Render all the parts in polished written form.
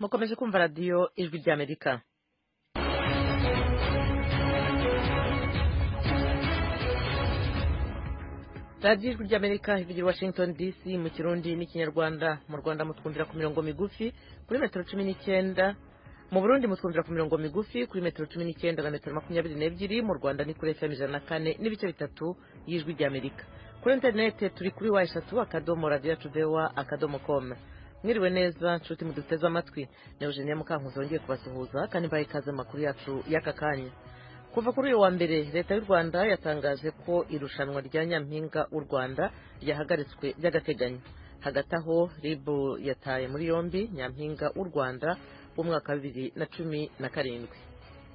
Mukomeje kumva Radiyo Ijwi ry'Amerika. Radiyo Ijwi ry'Amerika ivugira Washington DC mu Kirundi n'Ikinyarwanda. Mu Rwanda mutwumvira ku mirongo migufi kuri metero 19, mu Burundi mutwumvira ku mirongo migufi kuri metero 19 na metero 22. Mu Rwanda ni kuri FM 104.3 y'Ijwi ry'Amerika. Kuri interineti turi kuri www.radioyacuvoa.com. Mwiriwe neza nshuti muduteze amatwi, ni Eugenia Mukankuzi wongeye kubasuhuza kandi mbaha ikaze mu makuru yacu y'aka kanya. Kuva kuri uyu wa mbere, Leta y'u Rwanda yatangaje ko irushanwa rya Nyampinga w'u Rwanda ryahagaritswe by'agateganyo. Hagati aho, RIB yataye muri yombi Nyampinga w'u Rwanda w'umwaka wa 2017.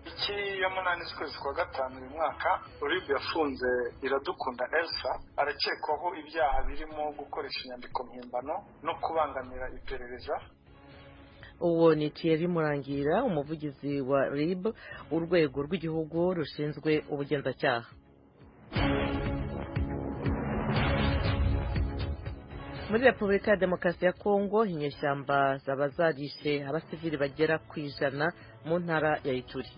Tariki ya 8 z'ukwezi kwa gatanu uyu mwaka, RIB yafunze Iradukunda Elsa, arakekwaho ibyaha birimo gukoresha inyandiko mpimbano no kubangamira iperereza. Uwo ni Thierry Murangira, umuvugizi wa RIB, urwego rw'igihugu rushinzwe ubugenzacyaha. Muri Repubulika ya Demokarasi ya Kongo, inyeshyamba zaba zarishe abasivili bagera ku 100 mu ntara ya Ituri.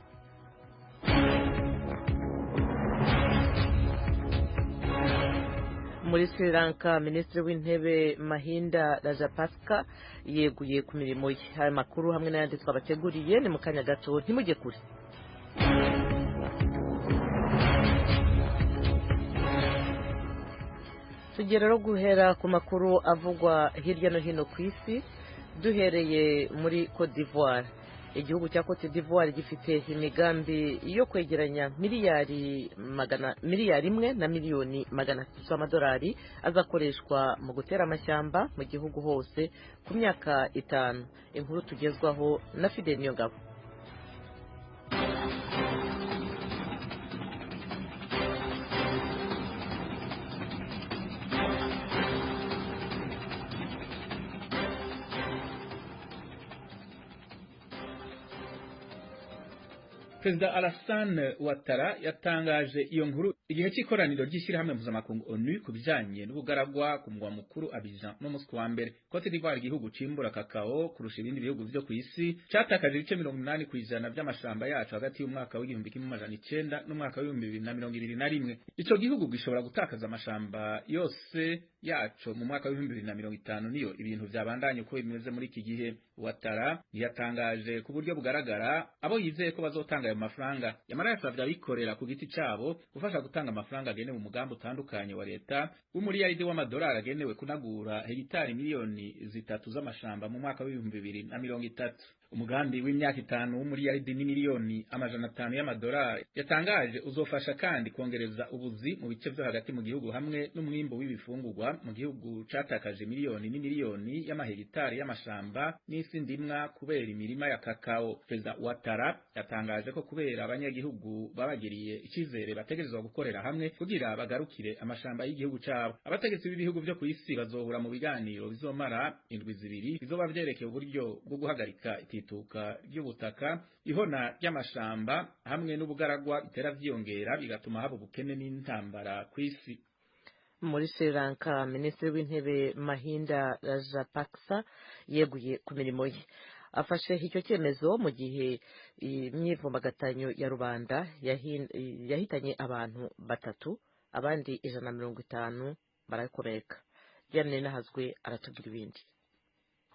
Muri Sri Lanka, Minisitiri w'Intebe Mahinda Rajapaksa yeguye ku mirimo ye. Aya makuru hamwe n'ayandi twabateguriye ni mu kanya gato, ntimujye kure. Tugera rero guhera ku makuru avugwa hirya no hino ku isi, duhereye muri Cote d'Ivoire. Igihugu cya Cote d'Ivoire gifite imigambi yo kwegeranya 1 na miliyoni 300 z'amadolari azakoreshwa mu gutera amashyamba mu gihugu hose ku myaka 5. Inkuru tugezwaho na Fidel Niyongabo. Perezida Alassane Ouattara yatangaje iyo nkuru igihe cy'ikoraniro ry'ishyirahamwe mpuzamakungu ONU ku bijanye n'ubugaragwa ku mugwa mukuru Abidjan no musi wa mbere. Cote d'Ivoire, igihugu cimbura kakao kurusha ibindi bihugu vyo kw'isi, catakaje ibice 80% vy'amashamba yaco hagati y'umwaka w'1900 n'umwaka w'2021. Ico gihugu gishobora gutakaza amashamba yose yaco mu mwaka w'2050 niyo ibintu vyabandanye uko bimeze muri iki gihe. Ouattara yatangaje ku buryo bugaragara abo yizeye ko bazotanga ayo mafaranga. Yamara yasavye abikorera ku giti cabo gufasha gutanga amafaranga agenewe umugambi utandukanye wa leta w'umuriyaridi w'amadolari agenewe kunagura hegitari 3 miliyoni z'amashamba mu mwaka w'2030. Umugambi w'imyaka 5 w'umuriyaridi n'imiliyoni 500 y'amadolari yatangaje uzofasha kandi kongereza ubuzi mu bice vyo hagati mu gihugu hamwe n'umwimbo w'ibifungurwa mu gihugu catakaje miliyoni n'imiliyoni y'amahegitari y'amashamba n'isi ndimwa kubera imirima ya kakao. Perezida Ouattara yatangaje ko kubera abanyagihugu babagiriye icizere bategerezwa gukorera hamwe kugira bagarukire amashamba y'igihugu cabo. Abategetsi b'ibihugu vyo kw'isi bazohura mu biganiro bizomara indwi 2 bizoba vyerekeye uburyo bwo guhagarika itituka ry'ubutaka, ihona ry'amashamba hamwe n'ubugaragwa bitera vyiyongera bigatuma haba ubukene n'intambara kw'isi. Muri Sri Lanka, Minisitiri w'Intebe Mahinda Rajapaksa yeguye ku mirimo ye. Afashe icyo cyemezo mu gihe imyivumbagatanyo ya rubanda yahitanye abantu 3, abandi 150 barakomereka. Diane Nahazwe aratubwira ibindi.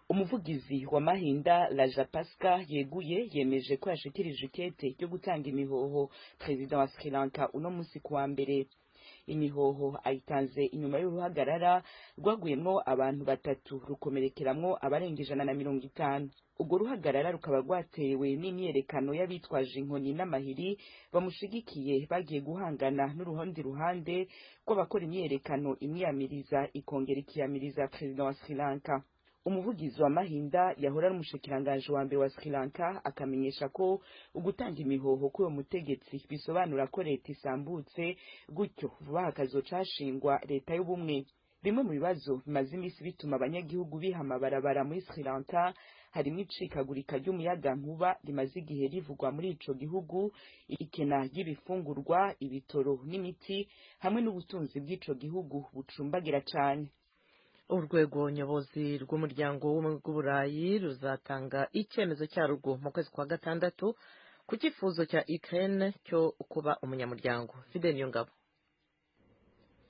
Umuvugizi wa Mahinda Rajapaksa yeguye yemeje ko yashikirije ikete ryo gutanga imihoho perezida wa Sri Lanka uno musi kuwa mbere. Imihoho ayitanze inyuma y'uruhagarara rwaguyemwo abantu 3, rukomerekeramwo abarenga 150. Urwo ruhagarara rukaba rwatewe n'imyerekano y'abitwaje inkoni n'amahiri bamushigikiye bagiye guhangana n'urundi ruhande rw'abakora imyerekano imwiyamiriza ikongera ikiyamiriza perezida wa Sri Lanka. Umuvugizi wa Mahinda yahora ari umushikiranganji wa mbere wa Sri Lanka akamenyesha ko ugutanga imihoho k'uwo mutegetsi bisobanura ko leta isambutse, gutyo vuba hakazoca hashingwa leta y'ubumwe. Bimwe mu bibazo bimaze iminsi bituma abanyagihugu biha amabarabara muri Sri Lanka harimwo icikagurika ry'umuyagankuba rimaze igihe rivugwa muri ico gihugu, ikena ry'ibifungurwa, ibitoro n'imiti, hamwe n'ubutunzi bw'ico gihugu bucumbagira cane. Urwego nyobozi rw'umuryango w'ubumwe bw'Uburayi ruzatanga icyemezo cyarwo mu kwezi kwa gatandatu ku cyifuzo cya Ukraine cyo kuba umunyamuryango. Fidel Niyongabo.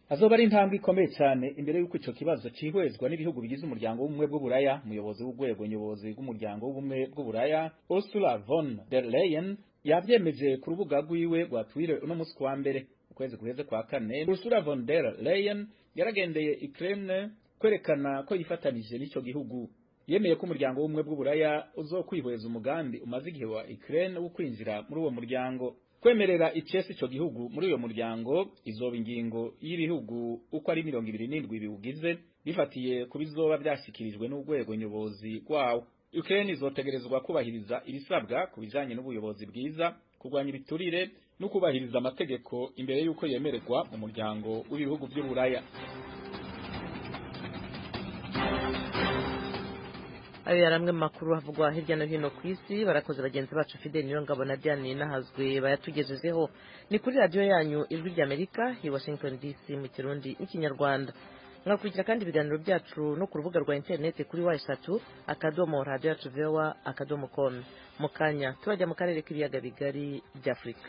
Azoba ari intambwe ikomeye cyane imbere y'uko ico kibazo cihwezwa n'ibihugu bigize umuryango w'ubumwe bw'Uburaya. Umuyobozi w'urwego nyobozi rw'umuryango w'ubumwe bw'Uburaya Ursula von der Leyen yavyemeje ku rubuga rwiwe rwa Twitter uno musi wa mbere. Ukwezi guheze kwa kane, Ursula von der Leyen yaragendeye Ukraine kwerekana ko yifatanije n'ico gihugu. Yemeye ko umuryango w'ubumwe bw'Uburaya uzokwihweza umugambi umaze igihe wa Ukraine wo kwinjira muri uwo muryango. Kwemerera icesi ico gihugu muri uyo muryango izoba ingingo y'ibihugu uko ari 27 biwugize, bifatiye ku bizoba vyashikirijwe n'urwego nyobozi rwawo. Ukraine izotegerezwa kubahiriza ibisabwa ku bijanye n'ubuyobozi bwiza, kurwanya ibiturire no kubahiriza amategeko imbere y'uko yemererwa mu muryango w'ibihugu vy'Uburaya. Ayo yari amwe mu makuru havugwa hirya no hino ku isi. Barakoze bagenzi bacu Fidel Niyongabo na Diane Nahazwe bayatugejejeho. Ni kuri radiyo yanyu Ijwi ry'Amerika i Washington DC mu Kirundi n'iKinyarwanda. Mwakurikira kandi ibiganiro byacu no ku rubuga rwa interineti kuri w3.radioyacuvoa.com. Mu kanya turajya mu karere k'ibiyaga bigari by'Afurika.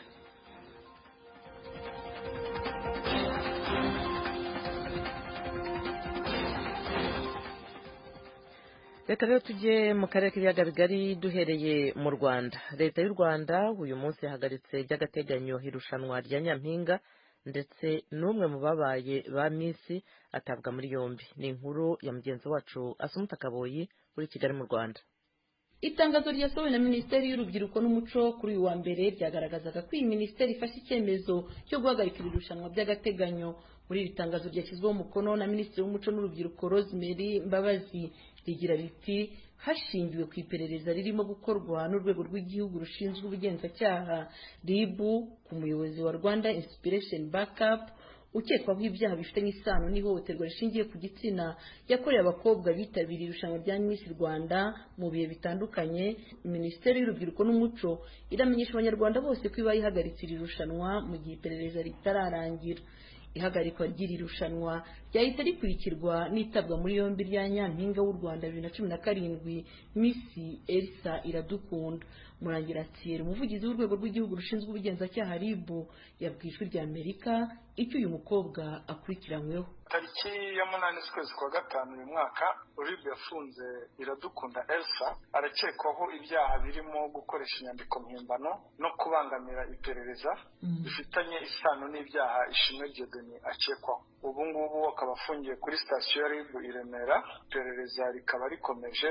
Reka rero tujye mu karere k'ibiyaga bigari duhereye mu Rwanda. Leta y'u Rwanda uyu munsi yahagaritse by'agateganyo irushanwa rya Nyampinga, ndetse n'umwe mu babaye ba misi atabwa muri yombi. Ni inkuru ya mugenzi wacu Asumuta Kaboyi uri Kigali mu Rwanda. Itangazo ryasohowe na Minisiteri y'Urubyiruko n'Umuco kuri uyu wa mbere ryagaragazaga ko iyi minisiteri ifashe icyemezo cyo guhagarika iri rushanwa by'agateganyo. Muri iri tangazo ryashyizweho umukono na Minisitiri w'Umuco n'Urubyiruko Rosemary Mbabazi rigira riti: hashingiwe ku iperereza ririmo gukorwa n'urwego rw'igihugu rushinzwe ubugenzacyaha RIB ku muyobozi wa Rwanda Inspiration Backup ukekwaho ibyaha bifitanye isano n'ihohoterwa rishingiye ku gitsina yakorewe abakobwa bitabiriye irushanwa rya Miss Rwanda mu bihe bitandukanye, Minisiteri y'Urubyiruko n'Umuco iramenyesha Abanyarwanda bose ko iba ihagaritse iri rushanwa mu gihe iperereza ritararangira. Ihagarikwa ry'iri rushanwa ryahita rikurikirwa n'itabwa muri yombi rya Nyampinga w'u Rwanda 2017 Miss Elsa Iradukunda. Murangira Thierry, umuvugizi w'urwego rw'igihugu rushinzwe ubugenzacyaha RIB, yabwiye Ijwi rya Amerika icyo uyu mukobwa akurikiranyweho. Tariki ya 8 z'ukwezi kwa gatanu uyu mwaka, RIB yafunze Iradukunda Elsa arakekwaho ibyaha birimo gukoresha inyandiko mpimbano no kubangamira iperereza bifitanye isano n'ibyaha Ishimwe Dieudonné akekwaho. Ubu ngubu akaba afungiye kuri sitasiyo ya RIB i Remera, iperereza rikaba rikomeje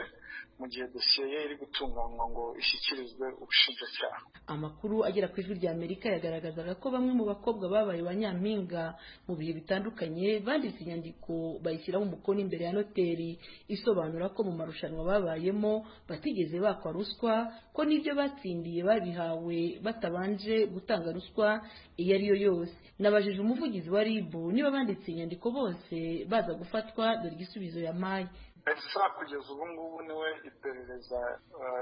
mu gihe dosiye ye iri gutunganywa ngo ishyikirizwe ubushinjacyaha. Amakuru agera ku Ijwi rya Amerika yagaragazaga ko bamwe mu bakobwa babaye ba Nyampinga mu bihe bitandukanye banditse inyandiko bayishyiraho umukono imbere ya noteri isobanura ko mu marushanwa babayemo batigeze bakwa ruswa, ko n'ibyo batsindiye babihawe batabanje gutanga ruswa iyo ari yo yose. Nabajije umuvugizi wa RIB niba banditse inyandiko bose baza gufatwa, dore igisubizo yampaye. Elsa kugeza ubu ngubu niwe iperereza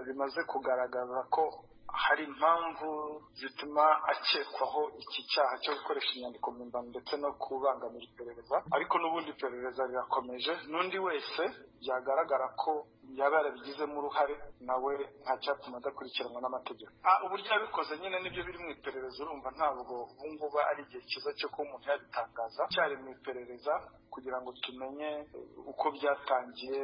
rimaze kugaragaza ko hari impamvu zituma akekwaho iki cyaha cyo gukoresha inyandiko mpimbano ndetse no kubangamira iperereza, ariko n'ubundi iperereza rirakomeje. N'undi wese byagaragara ko yaba yarabigizemo uruhare nawe nta cyatuma adakurikiranwa n'amategeko. Uburyo yabikoze nyine nibyo biri mu iperereza, urumva ntabwo ubu ngubu ari igihe cyiza cyo kuba umuntu yabitangaza. Cyari mu iperereza kugira ngo tumenye uko byatangiye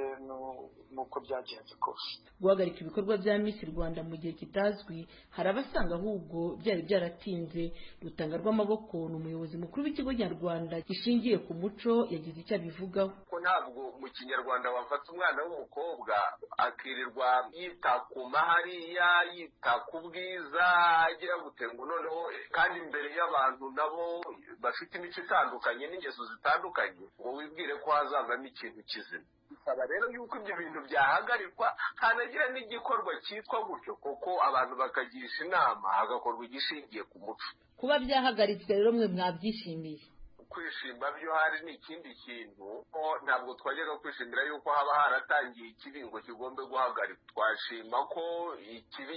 n'uko byagenze kose. Guhagarika ibikorwa bya Miss Rwanda mu gihe kitazwi, hari abasanga ahubwo byari byaratinze. Rutanga rw'Amaboko ni umuyobozi mukuru w'ikigo nyarwanda gishingiye ku muco, yagize icyo abivugaho. Ko ntabwo mu kinyarwanda wafata umwana w'umukobwa akirirwa yita ku mahariya, yita ku bwiza, agira gute ngo noneho kandi imbere y'abantu nabo bafite imico itandukanye n'ingeso zitandukanye, ngo wibwire ko hazavamo ikintu kizima. Bisaba rero yuko ibyo bintu byahagarikwa, hanagira n'igikorwa cyitwa gutyo, kuko abantu bakagisha inama hagakorwa igishingiye ku muco. Kuba byahagaritswe rero mwe mwabyishimiye? Kwishima byo hari ni ikindi kintu, ko ntabwo twajyaga kwishimira yuko haba haratangiye ikibi ngo kigombe guhagarikwa. Twashima ko ikibi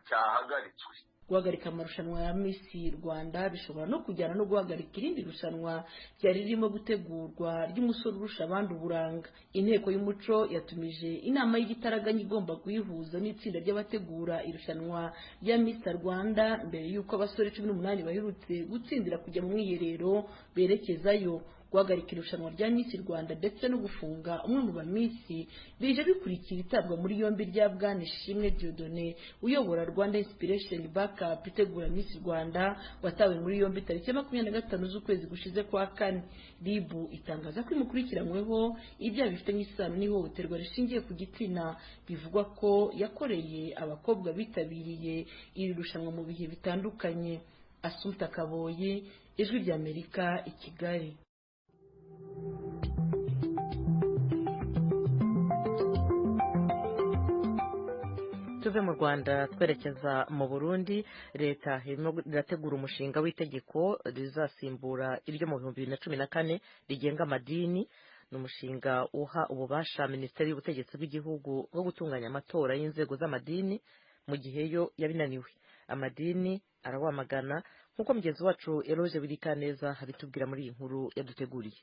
cyahagaritswe. Guhagarika amarushanwa ya Miss Rwanda bishobora no kujyana no guhagarika irindi rushanwa ryari ririmo gutegurwa ry'umusore urusha abandi uburanga. Inteko y'umuco yatumije inama y'igitaraganya igomba kuyihuza n'itsinda ry'abategura irushanwa rya Miss Rwanda mbere y'uko abasore 18 baherutse gutsindira kujya mu mwiherero berekezayo. Guhagarika irushanwa rya Miss Rwanda ndetse no gufunga umwe mu bamisi bije bikurikira itabwa muri yombi rya Bwana Ishimwe Dieudonné uyobora Rwanda Inspiration Backup itegura Miss Rwanda, watawe muri yombi tariki 25 z'ukwezi gushize kwa kane. RIB itangaza ko imukurikiranyweho ibyaha bifitanye isano n'ihohoterwa rishingiye ku gitsina, bivugwa ko yakoreye abakobwa bitabiriye iri rushanwa mu bihe bitandukanye. Assumpta Kaboyi, Ijwi ry'Amerika, i Kigali. Tuve mu Rwanda twerekeza mu Burundi. Leta irimo irategura umushinga w'itegeko rizasimbura iryo mu 2014 rigenga amadini. Ni umushinga uha ububasha Minisiteri y'Ubutegetsi bw'Igihugu bwo gutunganya amatora y'inzego z'amadini mu gihe yo yabinaniwe. Amadini arawamagana, nk'uko mugenzi wacu Eloge Birikaneza abitubwira muri iyi nkuru yaduteguriye.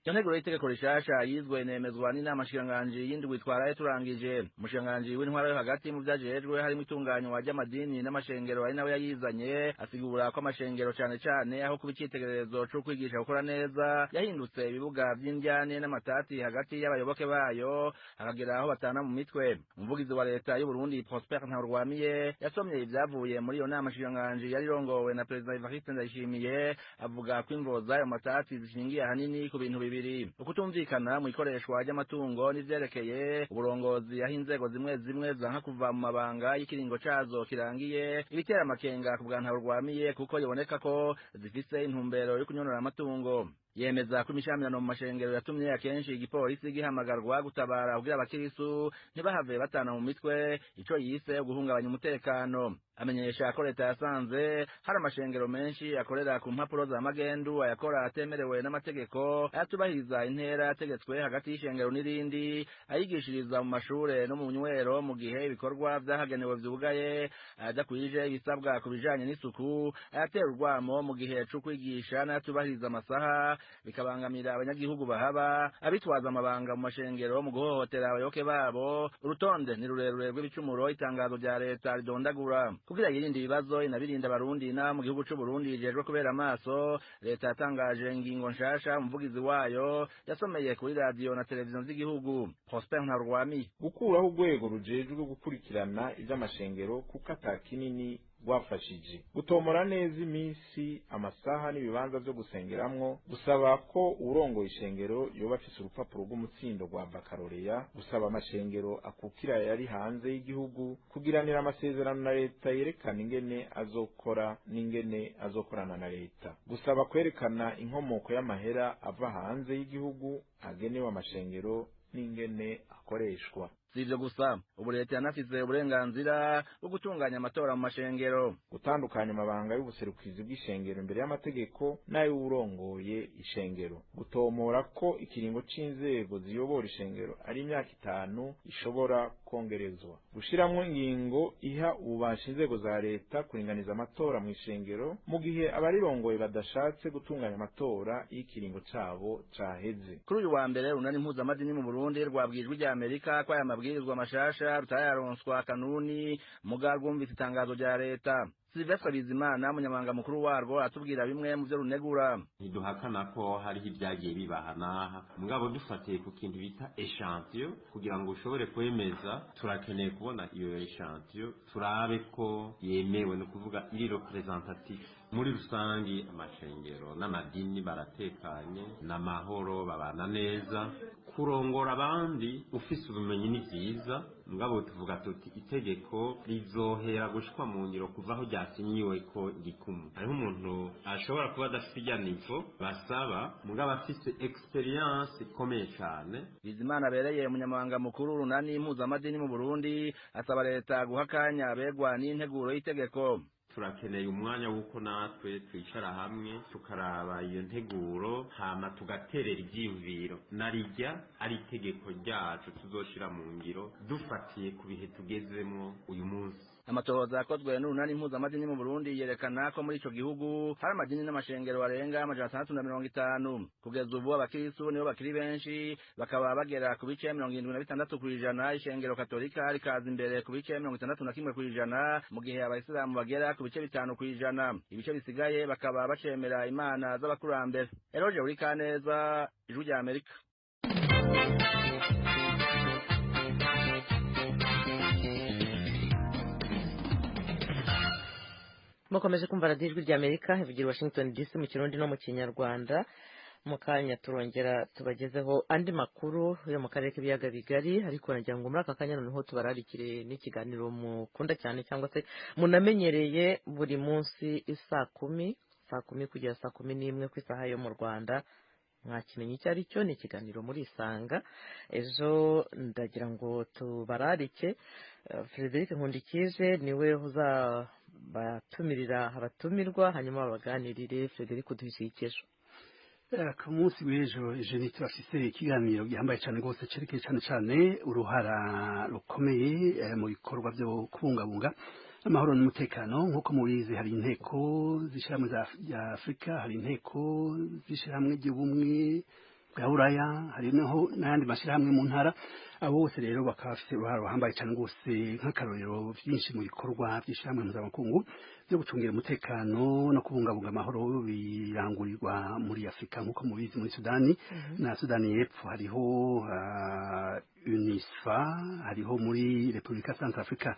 Iyo nteguro y'itegeko rishasha yizwe inemezwa n'inama nshikiranganji y'indwi twaraye turangije. Umushikiranganji w'intwaro yo hagati mu vyajejwe harimo itunganywa ry'amadini n'amashengero ari nawe yayizanye, asigura ko amashengero cane cane aho kuba icitegererezo co kwigisha gukora neza yahindutse ibibuga vy'indyane n'amatati hagati y'abayoboke bayo, akagera aho batana mu mitwe. Umuvugizi wa leta y'u Burundi Prosper Ntarwamiye yasomye ivyavuye muri iyo nama nshikiranganji yari irongowe na Perezida Evariste Ndayishimiye, avuga ko imvo z'ayo matati zishingiye ahanini ku bintu bibiri: ukutumvikana mu ikoreshwa ry'amatungo n'ivyerekeye uburongozi, aho inzego zimwe zimwe zanka kuva mu mabanga y'ikiringo cazo kirangiye, ibitera amakenga ku bwa Ntarwamiye kuko biboneka ko zifise intumbero yo kunyonora amatungo. Yemeza ko imishamirano mu mashengero yatumye akenshi igipolisi gihamagarwa gutabara kugira abakirisu ntibahave batana mu mitwe, ico yise guhungabanya umutekano. Amenyesha ko leta yasanze hari amashengero menshi akorera ku mpapuro za magendu, ayakora atemerewe n'amategeko, ayatubahiriza intera yategetswe hagati y'ishengero n'irindi, ayigishiriza mu mashure no mu nywero mu gihe ibikorwa vyahagenewe vyugaye, ayadakwije ibisabwa ku bijanye n'isuku, ayatera urwamo mu gihe co kwigisha n'ayatubahiriza amasaha bikabangamira abanyagihugu bahaba, abitwaza amabanga mu mashengero mu guhohotera abayoboke babo. Urutonde ni rurerure rw'ibicumuro itangazo rya leta ridondagura. Kugira yirinde ibibazo inabirinda abarundi na mu gihugu c'u Burundi ijejwe kubera amaso, leta yatangaje ingingo nshasha umuvugizi wayo yasomeye kuri radio na televiziyo z'igihugu. Prosper Ntarwami: gukuraho urwego rujejwe gukurikirana ivy'amashengero kuko ata kinini rwafashije, gutomora neza iminsi, amasaha n'ibibanza vyo gusengeramwo, gusaba ko uwurongoye ishengero yoba afise urupapuro rw'umutsindo rwa bakaloreya, gusaba amashengero akukira yari hanze y'igihugu kugiranira amasezerano na leta yerekana ingene azokora n'ingene azokorana na leta, gusaba kwerekana inkomoko y'amahera ava hanze y'igihugu agenewe amashengero n'ingene akoreshwa. Si ivyo gusa, ubu leta yanafise uburenganzira bwo gutunganya amatora mu mashengero, gutandukanya amabanga y'ubuserukizi bw'ishengero imbere y'amategeko n'ay'uwurongoye ishengero, gutomora ko ikiringo c'inzego ziyobora ishengero ari imyaka 5 ishobora kongerezwa, gushiramwo ingingo iha ububasha inzego za leta kuringaniza amatora mu ishengero mu gihe abarirongoye badashatse gutunganya amatora y'ikiringo cabo caheze. Kuri uyu wa mbere urunani mpuzamadini mu Burundi rwabwijwe rya Amerika ko aya mabwirizwa mashasha rutayaronswa kanuni muga rwumvise itangazo rya leta. Silvestre Bizimana, umunyamabanga mukuru warwo, atubwira bimwe mu byo runegura. Ntiduhakana ko hariho ibyagiye bibaha n'aha, mugabo dufatiye ku kintu bita echantillo kugira ngo ushobore kwemeza, turakeneye kubona iyo echantillo turabe ko yemewe, ni ukuvuga iri representative. Muri rusangi amashengero n'amadini baratekanye n'amahoro, babana neza. Kurongora abandi ufise ubumenyi ni vyiza, mugabo tuvuga tuti itegeko rizohera gushikwa mu ngiro kuva aho ryasinyiwe ko gikumu. Hariho umuntu ashobora kuba adafise irya nivo basaba, mugabo afise experience ikomeye cane. Bizimana abereye umunyamabanga mukuru runani mpuzamadini mu Burundi asaba leta guha akanya abegwa n'integuro y'itegeko. Turakeneye umwanya w'uko natwe twicara hamwe tukaraba iyo nteguro, hama tugaterera ivyiyumviro narirya ari itegeko ryacu tuzoshira mu ngiro dufatiye ku bihe tugezemwo uyu munsi. Amatohoza akozwe n'urunani mpuzamadini mu Burundi yerekana ko muri ico gihugu hari amadini n'amashengero arenga 650. Kugeza ubu abakirisu nibo bakiri benshi, bakaba bagera ku bice 76%. Ishengero katolika rikaza imbere ku bice 61%, mu gihe abayisilamu bagera ku bice 5%. Ibice bisigaye bakaba bacemera imana z'abakurambere. Eroje Urikaneza, Ijwi rya Amerika. Mukomeje kumva radiyo Ijwi rya Amerika ivugira Washington DC mu Kirundi no mu Kinyarwanda. Mu kanya turongera tubagezeho andi makuru yo mu karere k'ibiyaga bigari, ariko nagira ngo muri aka kanya noneho tubararikire n'ikiganiro mukunda cyane cyangwa se munamenyereye buri munsi saa kumi kugera 11:00 ku isaha yo mu Rwanda. Mwakimenya icyo ari cyo, ni ikiganiro muri Isanga. Ejo ndagira ngo tubararike Frederic Nkundikije niwe uzabatumirira abatumirwa, hanyuma babaganirire. Frederic, uduhishiye ejo ku munsi w'ejo jeni turafise ikiganiro gihambaye cyane rwose cerekeye cyane cyane uruhara rukomeye mu bikorwa byo kubungabunga amahoro n'umutekano. Nk'uko mubizi hari inteko z'ishyirahamwe rya Afurika, hari inteko z'ishyirahamwe ry'ubumwe bwa Buraya, hari n'ayandi mashyirahamwe mu ntara. Abo bose rero bakaba bafite uruhara ruhambaye cyane rwose, nk'akarorero byinshi mu bikorwa by'ishyirahamwe mpuzamakungu byo gucungira umutekano no kubungabunga amahoro birangurirwa muri Afurika. Nk'uko mubizi muri Sudani na Sudani y'Epfo hariho UNISFA, hariho muri Repubulika Centrafrica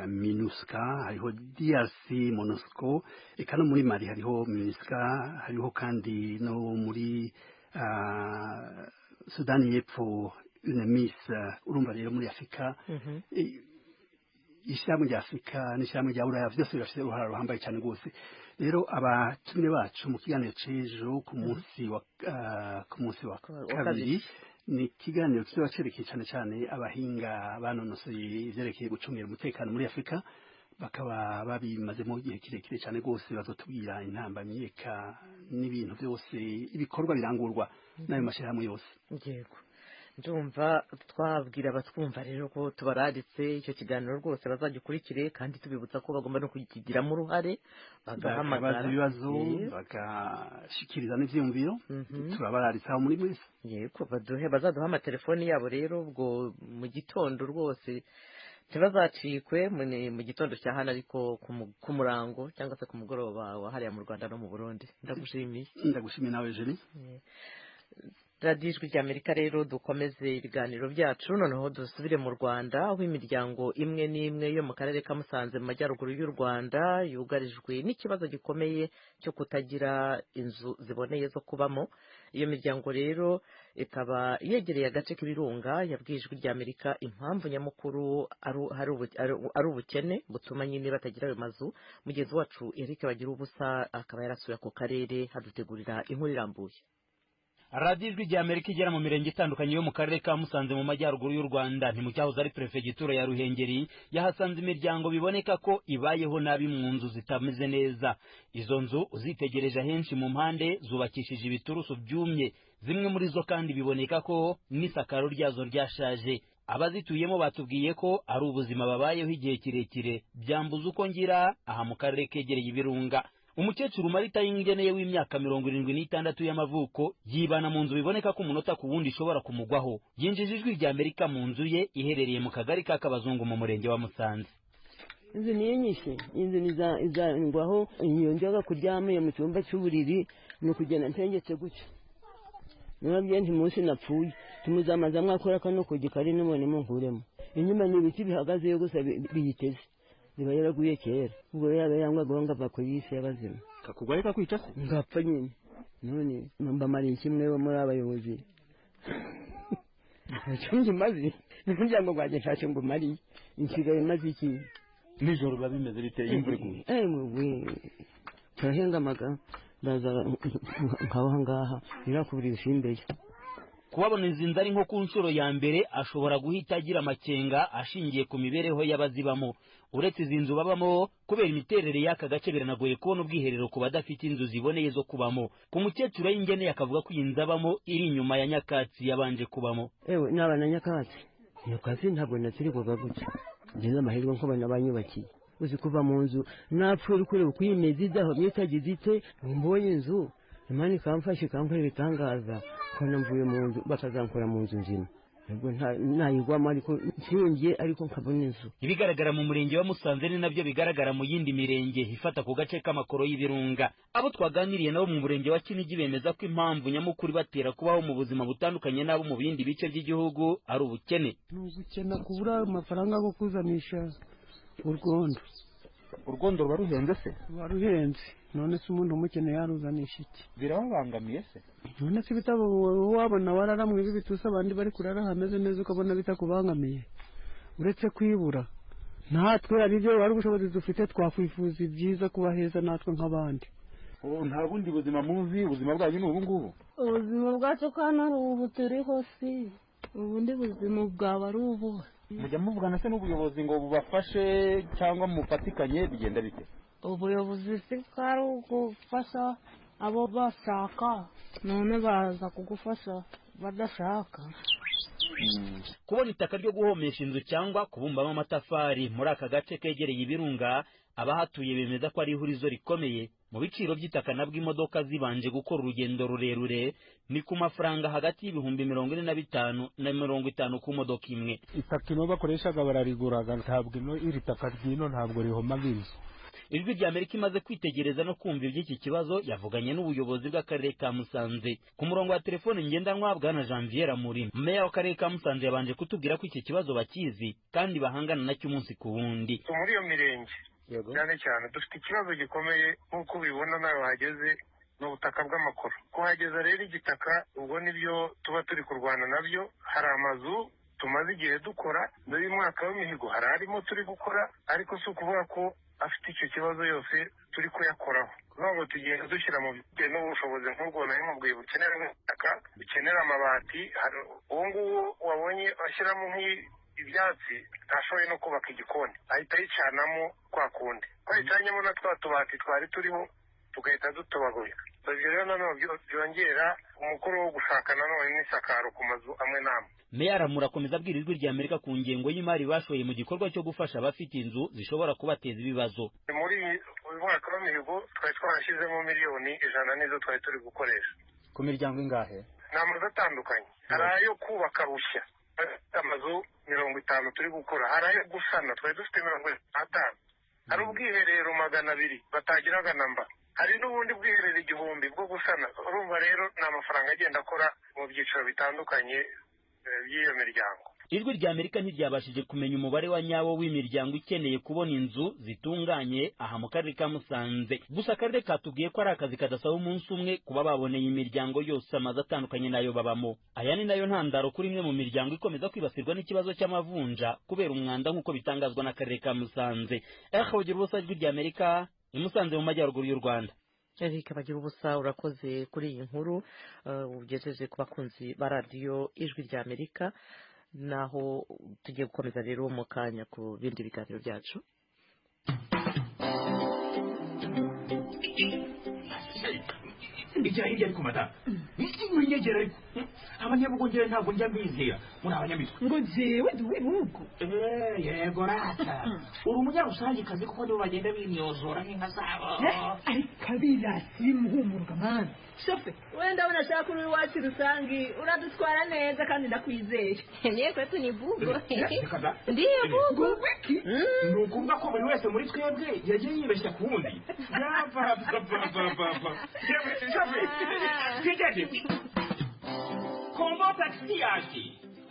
MINUSCA, hariho DRC MONUSCO, eka no muri Mali hariho MINUSCA, hariho kandi no muri Sudani y'Epfo UNMIS. Urumva rero muri Afurika ishyirahamwe rya Afurika n'ishyirahamwe rya Buraya byose birafite uruhara ruhambaye cyane rwose. Rero abatumire bacu mu kiganiro c'ejo ku munsi wa kabiri ni ikiganiro kizoba cerekeye cyane cyane abahinga banonosoye ivyerekeye gucungira umutekano muri Afurika, bakaba babimazemo igihe kirekire cyane rwose. Bazotubwira intambamyi eka n'ibintu byose, ibikorwa birangurwa n'ayo mashyirahamwe yose. Yego, ndumva twabwira abatwumva rero ko tubararitse icyo kiganiro rwose bazagikurikire, kandi tubibutsa ko bagomba no kukigiramo uruhare, bagahamagara ibibazo, bagashikiriza n'ivyiyumviro. Turabararitse aho muri mwese. Yego, bazaduha amatelefoni yabo rero ubwo mu gitondo rwose ntibazacikwe, mu gitondo cya hano ariko ku murango cyangwa se ku mugoroba wa hariya mu Rwanda no mu Burundi. Ndagushimiye. Ndagushimiye nawe Jenny. Radiyo Ijwi rya Amerika rero dukomeze ibiganiro byacu, noneho dusubire mu Rwanda aho imiryango imwe n'imwe yo mu karere ka Musanze mu majyaruguru y'u Rwanda yugarijwe n'ikibazo gikomeye cyo kutagira inzu ziboneye zo kubamo. Iyo miryango rero ikaba yegereye agace k'ibirunga. Yabwiye Ijwi rya Amerika impamvu nyamukuru ari ubukene butuma nyine batagira ayo mazu. Mugenzi wacu Eric Bagira Ubusa akaba yarasuye ako karere, hadutegurira inkuru irambuye. Radiyo Ijwi rya Amerika igera mu mirenge itandukanye yo mu karere ka Musanze mu majyaruguru y'u Rwanda, ni mu cyahoze ari perefegitura ya Ruhengeri, yahasanze imiryango biboneka ko ibayeho nabi mu nzu zitameze neza. Izo nzu uzitegereje ahenshi mu mpande zubakishije ibiturusu byumye, zimwe muri zo kandi biboneka ko n'isakaro ryazo ryashaje. Abazituyemo batubwiye ko ari ubuzima babayeho igihe kirekire, byambuza uko ngira aha mu karere kegereye ibirunga. Umukecuru Marita Yingeneye w'imyaka 76 y'amavuko yibana mu nzu biboneka ko umunota ku wundi ishobora kumugwaho. Yinjije Ijwi rya Amerika mu nzu ye iherereye mu kagari ka Kabazungu mu murenge wa Musanze. Inzu niyo nyishe, inzu izangwaho, iyo njyaga kuryama mu cyumba cy'uburiri ni ukugenda ntengetse gutyo. Nababwiye nti munsi napfuye tumuzamaza mwakora kano ku gikari nubone munkuremo. Inyuma ni ibiti bihagazeyo gusa biyiteze. Iba yaraguye kera, ubwo yaba yangwaga ngo ava ku isi y'abazima. Kakugwaye kakwica se? Ngapfa nyine. None mbamariye kimwe bo muri abayobozi. Ntacyo ngimaze, n'umuryango gwanjye ntacyo ngumariye, nsigaye maze iki? Nijoro biba bimeze bite iyo imvura iguye? Turahengamaga, ndaza nkabaha ngaha, irakubura ibisimbeyo. Kubabona izi nzu ari nko ku nshuro ya mbere ashobora guhita agira amakenga ashingiye ku mibereho y'abazibamo. Uretse izi nzu babamo, kubera imiterere y'aka gace biranagoye kubona ubwiherero ku badafite inzu ziboneye zo kubamo. Ku mukecuru y'ingene akavuga ko iyi nzu abamo iri inyuma ya nyakatsi yabanje kubamo. Ewe naba na nyakatsi, nyakatsi ntabwo natsirirwaga gutya. Ngize amahirwe nk'abana banyubakiye. Uzi kuva mu nzu napfuye uri kureba uko imeze idahomye itagize ite, mbonye inzu Imana ikamfasha ikankorera ibitangaza, ko mvuye mu nzu bakazankora mu nzu nzima. Ntabwo nayigwamo ariko nshingiye ariko nkabona inzu. Ibigaragara mu murenge wa Musanze ni nabyo bigaragara mu yindi mirenge ifata ku gace k'amakoro y'ibirunga. Abo twaganiriye nabo mu murenge wa Kinigi bemeza ko impamvu nyamukuru batera kubaho mu buzima butandukanye n'abo mu bindi bice by'igihugu ari ubukene. Ni ubukene, kubura amafaranga yo kuzanisha urwondo. Urwondo ruba ruhenze se? Ruba ruhenze. None se umuntu umukene yaruzanisha iki? Birababangamiye se? None se ibitabo wabona wararamwe ibi bitusa abandi bari kurara hameze neza ukabona bitakubangamiye, uretse kwibura. Natwe ari byo wari ubushobozi dufite, twakwifuza ibyiza kuba heza natwe nk'abandi. Nta bundi buzima muzi, ubuzima bwanyu ni ubu ngubu. Ubuzima bwacu kandi ari ubu turiho, si ubundi buzima bwaba ari ubu. Mujya muvugana se n'ubuyobozi ngo bubafashe cyangwa mufatikanye, bigenda bite? Ubuyobozi si bwari ugufasha abo bashaka, none baza kugufasha badashaka. Kubona itaka ryo guhomesha inzu cyangwa kubumbamo amatafari muri aka gace kegereye ibirunga, abahatuye bemeza ko ari ihurizo rikomeye. Mu biciro by'itaka nabwo imodoka zibanje gukora urugendo rurerure ni ku mafaranga hagati y'45,000 na 50,000 ku modoka imwe. Itaka ino bakoreshaga barariguraga, ntabwo ino iri taka ry'ino ntabwo rihomaga inzu. Ijwi rya Amerika imaze kwitegereza no kumva iby'iki kibazo yavuganye n'ubuyobozi bw'akarere ka Musanze ku murongo wa telefone ngendanwa. Bwana Janvier Amuri, meya w'akarere ka Musanze, yabanje kutubwira ko iki kibazo bakizi kandi bahangana nacyo umunsi ku wundi. Muri iyo mirenge cyane cyane dufite ikibazo gikomeye nk'uko ubibona nawe wahageze, ni ubutaka bw'amakoro. Kuhageza rero igitaka ubwo nibyo tuba turi kurwana nabyo. Hari amazu tumaze igihe dukora muri uyu mwaka w'imihigo, hari arimo turi gukora, ariko si ukuvuga ko afite icyo kibazo yose turi kuyakoraho. Ntabwo tugenda dushyira mu bitewe n'ubushobozi nk'ubwo nari mubwiye, bukenera ubutaka, bukenera amabati. Uwo nguwo wabonye ashyiramo ibyatsi ntashoboye no kubaka igikoni, ahita ayicanamo kwa kundi ko ayicanyemo na twa tubati twari turiho tugahita dutobagurika. Ibyo rero nanone byongera umukoro wo gushaka nanone n'isakaro ku mazu amwe n'amwe. Meya Aramura akomeza abwira Ijwi rya Amerika ku ngengo y'imari bashoye mu gikorwa cyo gufasha abafite inzu zishobora kubateza ibibazo. Muri uyu mwaka w'imihigo twari twarashyizemo 100,000,000 nizo twari turi gukoresha. Ku miryango ingahe? Ni amazu atandukanye, hari ayo kubaka rushya amazu 50 turi gukora, hari ayo gusana twari dufite 55, hari ubwiherero 200 batagiraga namba, hari n'ubundi bwiherero 1000 bwo gusana. Urumva rero ni amafaranga agenda akora mu byiciro bitandukanye by'iyo miryango. Ijwi rya Amerika ntiryabashije kumenya umubare wa nyawo w'imiryango ikeneye kubona inzu zitunganye aha mu karere ka Musanze. Gusa akarere katubwiye ko ari akazi kadasaba umunsi umwe kuba baboneye imiryango yose amazu atandukanye nayo babamo. Aya ni nayo ntandaro kuri imwe mu miryango ikomeza kwibasirwa n'ikibazo cy'amavunja kubera umwanda nk'uko bitangazwa n'akarere ka Musanze. Bagira ubusa, Ijwi rya Amerika, i Musanze mu majyaruguru y'u Rwanda. Eric Bagira ubusa, urakoze kuri iyi nkuru ugejeje ku bakunzi ba radiyo Ijwi rya Amerika. Naho tugiye gukomeza rero mu kanya ku bindi biganiro byacu. Ijya hirya ariko madamu winyegera, ariko abanyabugongera ntabwo njya mbizera muri abanyamitwe. Ngo jewe ndi uw'ibihugu? Yego rata, uri umunyarusangikazi kuko nibo bagenda bimyozora nk'inka zabo. Ariko abirasi bimuhumuruka mwana shofe, wenda unashaka uri iwacu rusangi uradutwara neza kandi ndakwizeye. Niye kwetu ni bugo. Ndiyo bugo. Wiki ni ukuvuga ko buri wese muri twebwe yagiye yibeshya ku wundi. Yapapapapapa shofe, twigende. Kombo taxi yaje.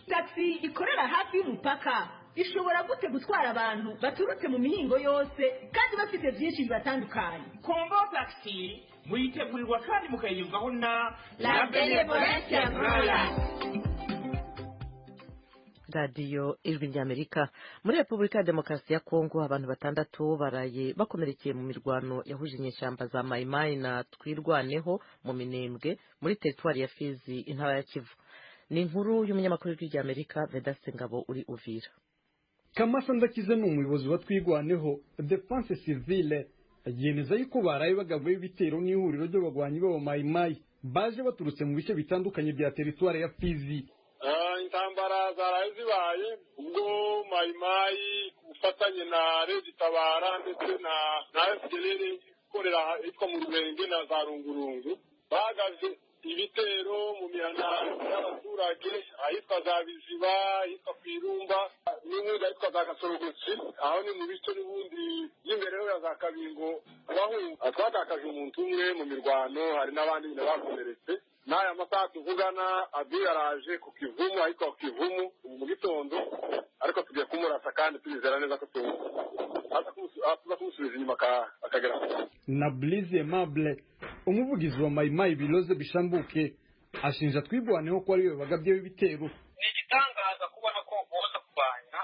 Taxi ikorera hafi y'umupaka ishobora gute gutwara abantu baturutse mu mihingo yose kandi bafite byinshi bibatandukanye? Kombo taxi muyitegurirwa kandi mukayigezwaho na La Benevolencia Royal. Radiyo Ijwi ry'Amerika. Muri Repubulika ya Demokarasi ya Kongo abantu 6 baraye bakomerekeye mu mirwano yahuje inyeshyamba za Mayimayi na Twirwaneho mu Minembwe muri teritwari ya Fizi, intara ya Kivu. Ni inkuru y'umunyamakuru w'Ijwi ry'Amerika Vedaste Ngabo uri Uvira. Kamasa Ndakize ni umuyobozi wa Twirwaneho Defense Civile, yemeza yuko baraye bagabuye ibitero n'ihuriro ry'abagwanyi b'aba Mayimayi baje baturutse mu bice bitandukanye bya teritwari ya Fizi. Intambara zaraye zibaye ubwo Mayimayi ku bufatanye na Redi Tabara ndetse na FDLR ikorera ahitwa mu Rurenge na za Rungurungu bahagaze ibitero mu mihana y'abaturage ahitwa za Biziba, ahitwa Kwirumba n'ubundi ahitwa za Gasorogotsi, aho ni mu bice n'ubundi by'imbere ya za Kabingo. Twatakaje umuntu umwe mu mirwano, hari n'abandi nyine bakomeretse. N'aya masaha tuvugana Abi yaraje ku Kivumu, ahitwa ku Kivumu mu gitondo, ariko tugiye kumurasa kandi turizera neza ko tuza kumusubiza inyuma akagera. Na Blaise Aimable, umuvugizi wa Mayimayi Biloze Bishambuke, ashinja Twigwaneho ko ariwe bagabye ibitero. Ni igitangaza kubona ko boza kurwanya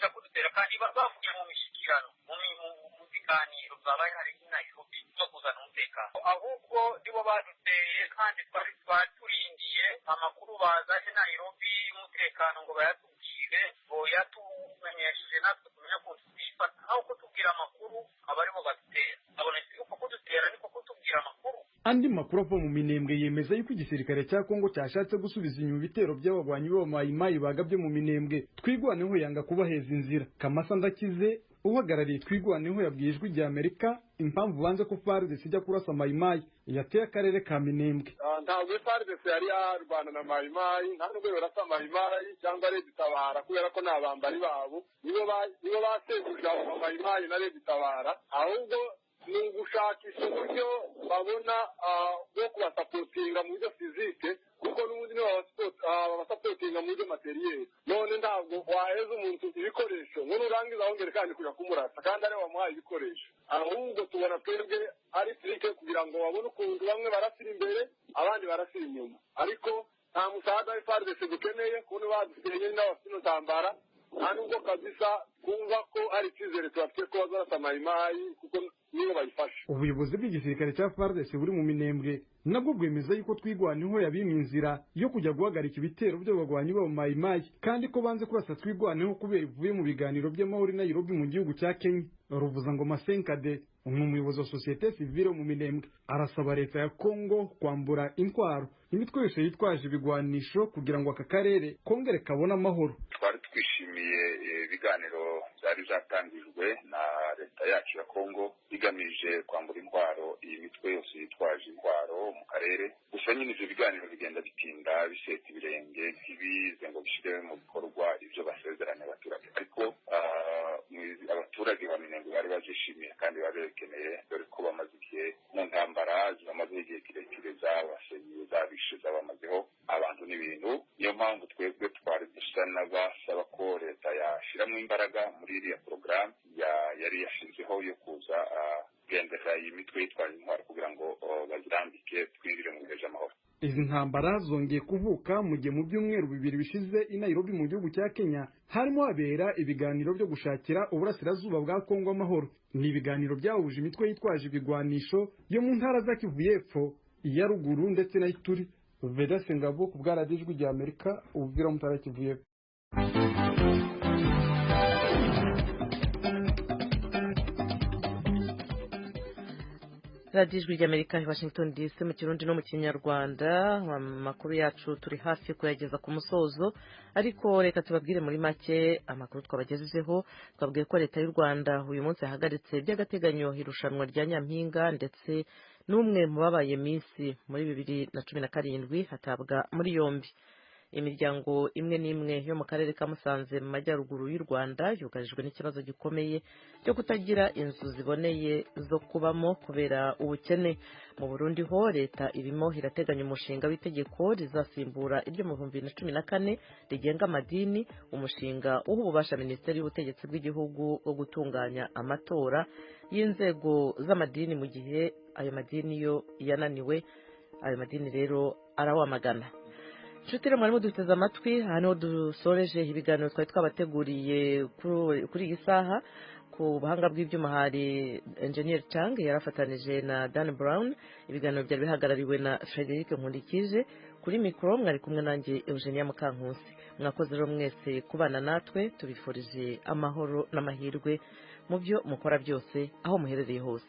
ja kudutera kandi bavuye mu mishikirano mu biganiro byabaye hari i Nairobi no kuzana umutekano, ahubwo nibo baduteye kandi twari turindiye amakuru bazanye Nairobi y'umutekano ngo bayatubwire, boyatumenyesheje natwe tumenye ukuntu twifata, aho kutubwira amakuru aba aribo badutera. Abonetse uko kudutera niko kutubwira amakuru. Andi makuru ava mu Minembwe yemeza yuko igisirikare cya Kongo cyashatse gusubiza inyuma ibitero by'abagwanyi b'Abamayimayi bagabye mu Minembwe. Twigwaneho yanga kubaheza inzira. Kamasa Ndakize uhagarariye Twigwaneho yabwiye Ijwi rya Amerika impamvu banze ko FARDC ijya kurasa Mayimayi yateye akarere ka Minembwe. Ntabwo FARDC yari yarwana na Mayimayi, nta nubwo barasa Mayimayi cyangwa Redi Tabara, kubera ko ni abambari babo, nibo basenguje abo Mayimayi na Redi Tabara. Ahubwo ni ugushakisha uburyo babona bwo kubasapotinga mu buryo fizike, kuko n'ubundi nibo babasapotinga mu buryo materiyeri. None ntabwo waheza umuntu ibikoresho ngo nurangiza wongere kandi kujya kumurasa kandi ariwe wamuhaye ibikoresho. Ahubwo tubona twebwe ari trike kugira ngo babone ukuntu bamwe barasira imbere abandi barasira inyuma, ariko nta musaada wa FARDC dukeneye kubona badusenye n'abafite ino ntambara. Nta nubwo kabisa kumva ko ari icyizere tubafite ko bazarasa Mayimayi kuko nibo bayifashe. Ubuyobozi bw'igisirikare cya FARDC buri mu Minembwe nabwo bwemeza yuko Twigwaneho yabimye inzira yo kujya guhagarika ibitero by'abagwanyi b'aba Mayimayi, kandi ko banze kurasa Twigwaneho kubera ivuye mu biganiro by'amahoro i Nairobi mu gihugu cya Kenya. Ruvuzangoma Senkade, umwe muyobozi wa sosiyete sivile mu Minembwe, arasaba leta ya Kongo kwambura intwaro imitwe yose yitwaje ibigwanisho kugira ngo aka karere kongere kabone amahoro. Twari twishimiye ibiganiro byari byatangijwe na leta yacu ya Kongo bigamije kwambura intwaro iyi mitwe yose yitwaje intwaro mu karere. Gusa nyine ivyo biganiro bigenda bitinda biseta ibirenge, ntibize ngo bishire mu bikorwa ivyo basezeranye abaturage. Ariko abaturage ba Minembwe bari bavyishimiye kandi bari babikeneye, dore ko bamaze igihe mu ntambara zibamazeho igihe kirekire, zabasenye, zabishe, zabamazeho abantu n'ibintu. Niyo mpamvu twebwe twari dusa n'abasaba ko leta yashiramo imbaraga muri iriya porogaramu yari yashizeho yo kuza kugendera iyi mitwe yitwaje intwaro kugira ngo bazirambike, twinjire mu bihe by'amahoro. Izi ntambara zongeye kuvuka mu gihe mu byumweru bibiri bishize i Nairobi mu gihugu cya Kenya harimo habera ibiganiro byo gushakira uburasirazuba bwa Kongo amahoro. Ni ibiganiro byahuje imitwe yitwaje ibigwanisho yo mu ntara za Kivu y'Epfo, iya ruguru ndetse na Ituri. Vedaste Ngabo ku bwa Radiyo Ijwi rya Amerika, Uvira mu ntara ya Kivu y'Epfo. Radiyo Ijwi ry'Amerika i Washington DC mu Kirundi no mu Kinyarwanda. Amakuru yacu turi hafi kuyageza ku musozo, ariko reka tubabwire muri make amakuru twabagejejeho. Twabwiye ko leta y'u Rwanda uyu munsi yahagaritse by'agateganyo irushanwa rya Nyampinga ndetse n'umwe mu babaye Miss muri 2017 hatabwa muri yombi. Imiryango imwe n'imwe yo mu karere ka Musanze mu majyaruguru y'u Rwanda yugarijwe n'ikibazo gikomeye cyo kutagira inzu ziboneye zo kubamo kubera ubukene. Mu Burundi ho leta irimo irateganya umushinga w'itegeko rizasimbura iryo mu 2014 rigenga amadini, umushinga uha ububasha Minisiteri y'Ubutegetsi bw'Igihugu bwo gutunganya amatora y'inzego z'amadini mu gihe ayo madini yo yananiwe. Ayo madini rero arawamagana. Inshuti rero mwarimo duteze amatwi, aha niho dusoreje ibiganiro twari twabateguriye kuri iyi saha. Ku buhanga bw'ibyuma hari Engineer Chang yarafatanije na Dan Brown, ibiganiro byari bihagarariwe na Frederic Nkundikije. Kuri mikoro mwari kumwe nanjye Eugenia Mukankusi. Mwakoze rero mwese kubana natwe, tubifurije amahoro n'amahirwe mu byo mukora byose aho muherereye hose.